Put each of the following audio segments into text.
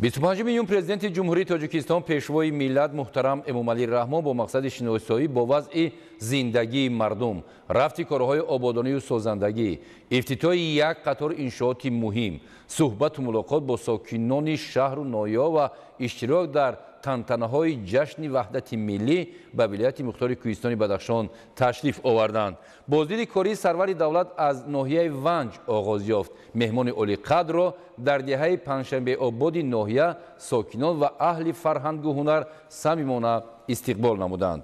25 июн Президенти Ҷумҳурии Тоҷикистон, Пешвои миллат муҳтарам Эмомалӣ Раҳмон бо мақсади шиносоӣ бо вазъи зиндагии мардум, рафти корҳои ободонию созандагӣ, ифтитоҳи як қатор иншооти муҳим, суҳбату мулоқот бо сокинони шаҳру ноҳияҳо ва иштирок дар тантанаҳои ҷашни ваҳдати миллӣ ба вилояти мухтори Кӯҳистони Бадахшон ташриф оварданд. Боздиди кории сарвари давлат аз ноҳияи Ванҷ оғоз ёфт. Меҳмони олиқадрро дар деҳаи Панҷшанбеободи ноҳия сокинон ва аҳли фарҳангу ҳунар самимона истиқбол намуданд.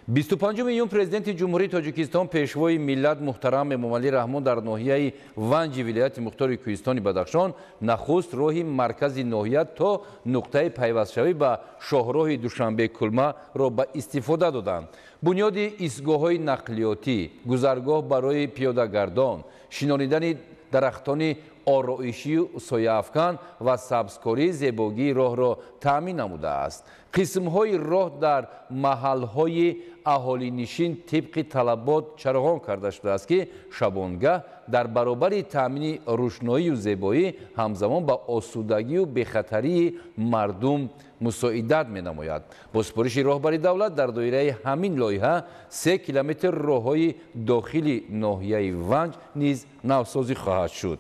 25 июн Президенти Ҷумҳурии Тоҷикистон, Пешвои миллат муҳтарам Эмомалӣ Раҳмон дар ноҳияи Ванҷи вилояти мухтори Кӯҳистони Бадахшон нахуст роҳи маркази ноҳия то нуқтаи пайвастшавӣ ба шоҳроҳи Душанбе-Кулмаро ба истифода доданд. Бунёди истгоҳҳои нақлиётӣ, гузаргоҳ барои пиёдагардон, шинонидани дарахтони ороишию сояафкан ва сабзкории зебогии роҳро таъмин намудааст. Қисмҳои роҳ дар маҳалҳои аҳолинишин тибқи талабот чароғон карда шудааст, ки шабонгаҳ дар баробари таъмини рӯшноию зебоӣ ҳамзамон ба осудагию бехатарии мардум мусоидат менамояд. Бо супориши роҳбари давлат дар доираи ҳамин лоиҳа 3 километр роҳҳои дохили ноҳияи Ванҷ низ навсозӣ хоҳад шуд.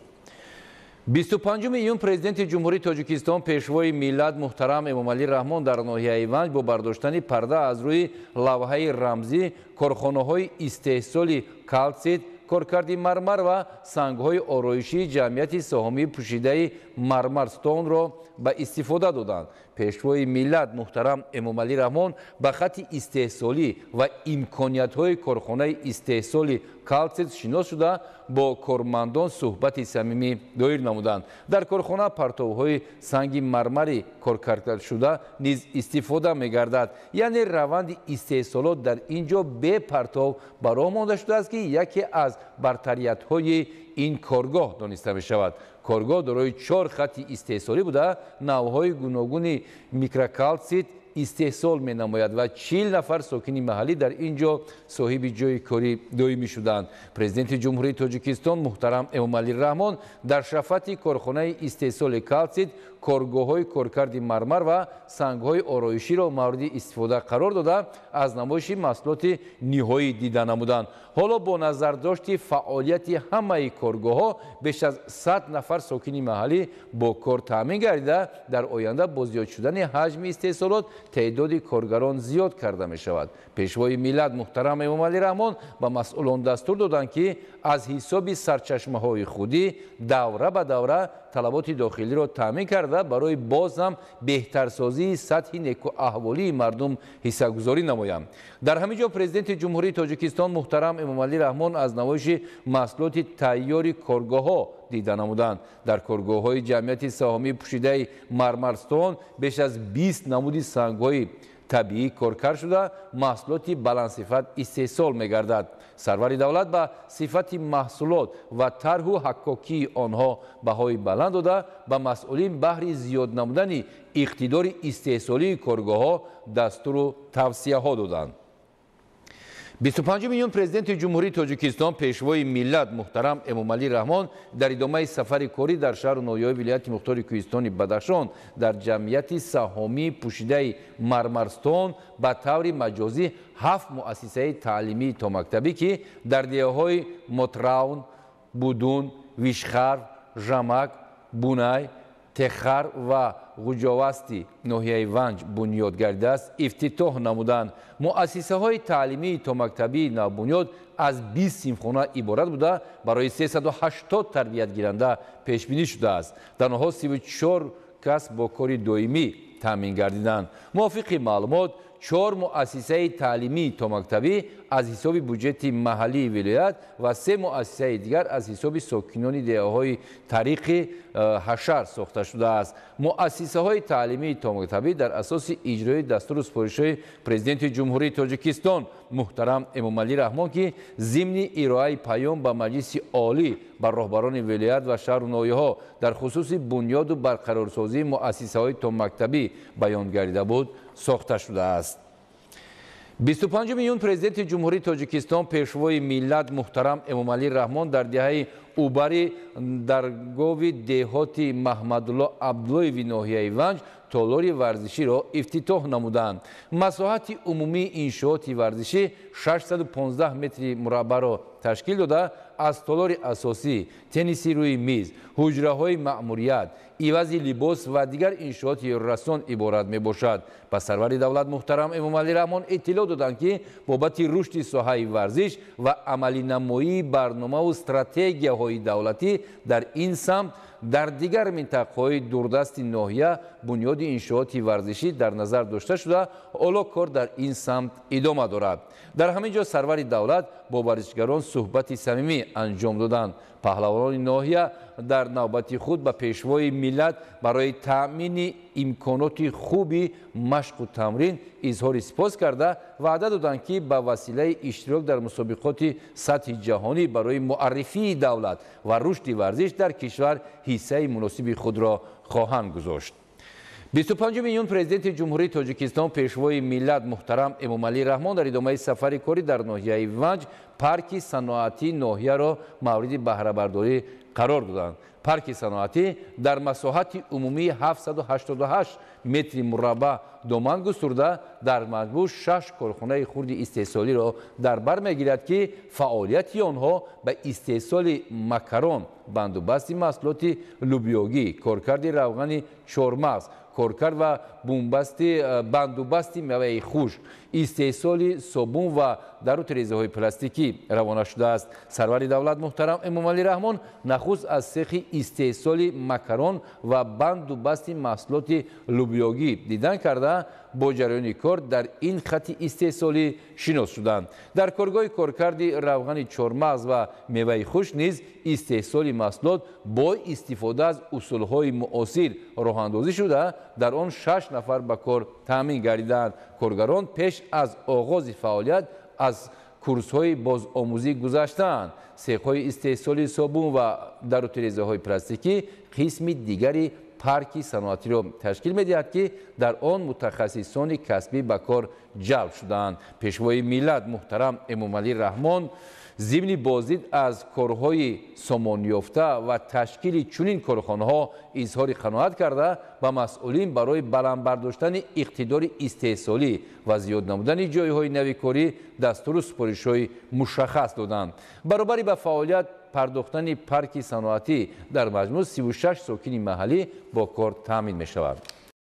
25 июн Президенти Ҷумҳурии Тоҷикистон, Пешвои миллат муҳтарам Эмомалӣ Раҳмон дар ноҳияи Ванҷ бо бардоштани парда аз рӯи лавҳаи рамзӣ корхонаҳои истеҳсоли калсит, коркарди мармар ва сангҳои ороишии ҷамъияти саҳомии пӯшидаи Мармарстонро ба истифода доданд. Пешвои миллат муҳтарам Эмомалӣ Раҳмон ба хатти истеҳсолӣ ва имкониятҳои корхонаи истеҳсоли калсит шинос шуда, бо кормандон суҳбати самимӣ доир намуданд. Дар корхона партовҳои санги мармари коркардшуда низ истифода мегардад, яъне раванди истеҳсолот дар ин ҷо бепартов ба роҳ монда шудааст, ки яке аз бартариятҳои ин коргоҳ дониста мешавад. Коргоҳ дорои чор хатти истеҳсолӣ буда, навъҳои гуногуни микрокалсит истеҳсол менамояд ва 40 нафар сокини маҳаллӣ дар ин ҷо соҳиби ҷойи кори доимӣ шуданд. Президенти Ҷумҳурии Тоҷикистон муҳтарам Эмомалӣ Раҳмон дар шафати корхонаи истеҳсоли калсит коргоҳҳои коркарди мармар ва сангҳои ороиширо мавриди истифода қарор дода, аз намоиши маҳсулоти ниҳоӣ дида намуданд. Ҳоло бо назардошти фаъолияти ҳамаи коргоҳҳо беш аз 100 нафар сокини маҳаллӣ бо кор таъмин гардида, дар оянда бо зиёд шудани ҳаҷми истеҳсолот теъдоди коргарон зиёд карда мешавад. Пешвои миллат муҳтарам Эмомалӣ Раҳмон ба масъулон дастур доданд, ки аз ҳисоби сарчашмаҳои худӣ давра ба давра талаботи дохилиро таъмин карда, барои боз ҳам беҳтарсозии сатҳи некуаҳволии мардум ҳиссагузорӣ намоянд. Дар ҳамин ҷо Президенти Ҷумҳурии Тоҷикистон муҳтарам Эмомалӣ Раҳмон аз намоиши маҳсулоти тайёри коргоҳҳо дида намуданд. Дар коргоҳҳои ҷамъияти саҳомии пӯшидаи Мармарстон беш аз 20 намуди сангҳои табиӣ коркард шуда, маҳсулоти баландсифат истеҳсол мегардад. Сарвари давлат ба сифати маҳсулот ва тарҳу ҳаккокии онҳо баҳои баланд дода, ба масъулин баҳри зиёд намудани иқтидори истеҳсолии коргоҳҳо дастуру тавсияҳо доданд. 25 июн Президенти Ҷумҳурии Тоҷикистон, Пешвои миллат муҳтарам Эмомалӣ Раҳмон дар идомаи сафари корӣ дар шаҳру ноҳияҳои вилояти мухтори Кӯҳистони Бадахшон дар ҷамъияти саҳомии пӯшидаи Мармарстон ба таври маҷозӣ ҳафт муассисаи таълимии томактабӣ, ки дар деҳаҳои Мотраун, Будун, Вишхар, Жамак, Бунай, Техар ва Ғуҷовасти ноҳияи Ванҷ бунёд гардидааст, ифтитоҳ намуданд. Муассисаҳои таълимии томактабии навбунёд аз 20 синфхона иборат буда, барои 380 тарбиятгиранда пешбинӣ шудааст. Дар онҳо 34 кас бо кори доимӣ таъмин гардиданд. Мувофиқи маълумот, чор муассисаи таълимии томактабӣ аз ҳисоби буҷети маҳаллии вилоят ва се муассисаи дигар аз ҳисоби сокинони деҳаҳои тариқи ҳашар сохта шудааст. Муассисаҳои таълимии томактабӣ дар асоси иҷрои дастуру супоришҳои Президенти Ҷумҳурии Тоҷикистон муҳтарам Эмомалӣ Раҳмон, ки зимни ироаи паём ба Маҷлиси Олӣ ба роҳбарони вилоят ва шаҳру ноҳияҳо дар хусуси бунёду барқарорсозии муассисаҳои томактабӣ баён гардида буд, сохта шудааст. 25 июн Президенти Ҷумҳурии Тоҷикистон, Пешвои миллат муҳтарам Эмомалӣ Раҳмон дар деҳаи Убари Даргови деҳоти Маҳмадулло Абдуллоеви ноҳияи Ванҷ толори варзиширо ифтитоҳ намуданд. Масоҳати умумии иншооти варзишӣ 615 метри мураббаъро ташкил дода, аз толори асосӣ, тенниси рӯи миз, ҳуҷраҳои маъмурият, ивази либос ва дигар иншооти ёрирасон иборат мебошад. Ба сарвари давлат муҳтарам Эмомалӣ Раҳмон иттилоъ доданд, ки бобати рушди соҳаи варзиш ва амалинамоии барномаву стратегияҳои давлатӣ дар ин самт дар дигар минтақаҳои дурдасти ноҳия бунёди иншооти варзишӣ дар назар дошта шуда, ҳоло кор дар ин самт идома дорад. Дар ҳамин ҷо сарвари давлат бо варзишгарон суҳбати самимӣ анҷом доданд. Паҳлавонони ноҳия дар навбати худ ба пешвои миллат барои таъмини имконоти хуби машқу тамрин изҳори сипос карда, ваъда доданд, ки ба василаи иштирок дар мусобиқоти сатҳи ҷаҳонӣ барои муаррифии давлат ва рушди варзиш дар кишвар ҳиссаи муносиби худро хоҳанд гузошт. 25 июн Президенти Ҷумҳурии Тоҷикистон, Пешвои миллат муҳтарам Эмомалӣ Раҳмон дар идомаи сафари корӣ дар ноҳияи Ванҷ парки саноатии ноҳияро мавриди баҳрабардорӣ қарор доданд. Парки саноатӣ дар масоҳати умумии 788 метри мураббаъ доман густурда, дар маҷмӯъ шаш корхонаи хурди истеҳсолиро дар бар мегирад, ки фаъолияти онҳо ба истеҳсоли макарон, бандубасти маҳсулоти лӯбиёгӣ, коркарди равғани чормағз, коркард ва бандубасти меваи хушк, истеҳсоли собун ва дару тирезаҳои пластикӣ равона шудааст. Сарвари давлат муҳтарам Эмомалӣ Раҳмон нахуст аз сехи истеҳсоли макарон ва бандубасти маҳсулоти лӯбиёгӣ дидан карда, бо ҷараёни кор дар ин хати истеҳсолӣ шинос шуданд. Дар коргоҳи коркарди равғани чормағз ва меваи хушк низ истеҳсоли маҳсулот бо истифода аз усулҳои муосир роҳандозӣ шуда, дар он шаш нафар ба кор таъмин гардидаанд. Коргарон пеш аз оғози фаъолият аз курсҳои бозомӯзӣ гузаштаанд. Сехҳои истеҳсоли собун ва дару тирезаҳои пластикӣ қисми дигари парки саноатиро ташкил медиҳад, ки дар он мутахассисони касбӣ ба кор ҷалб шудаанд. Пешвои миллат муҳтарам Эмомалӣ Раҳмон зимни боздид аз корҳои сомонёфта ва ташкили чунин корхонаҳо изҳори қаноат карда, ба масъулин барои баланд бардоштани иқтидори истеҳсолӣ ва зиёд намудани ҷойҳои нави корӣ дастуру супоришҳои мушаххас доданд. Баробари ба фаъолият пардохтани парки саноатӣ дар маҷмӯъ 36 сокини маҳаллӣ бо кор таъмин мешавад.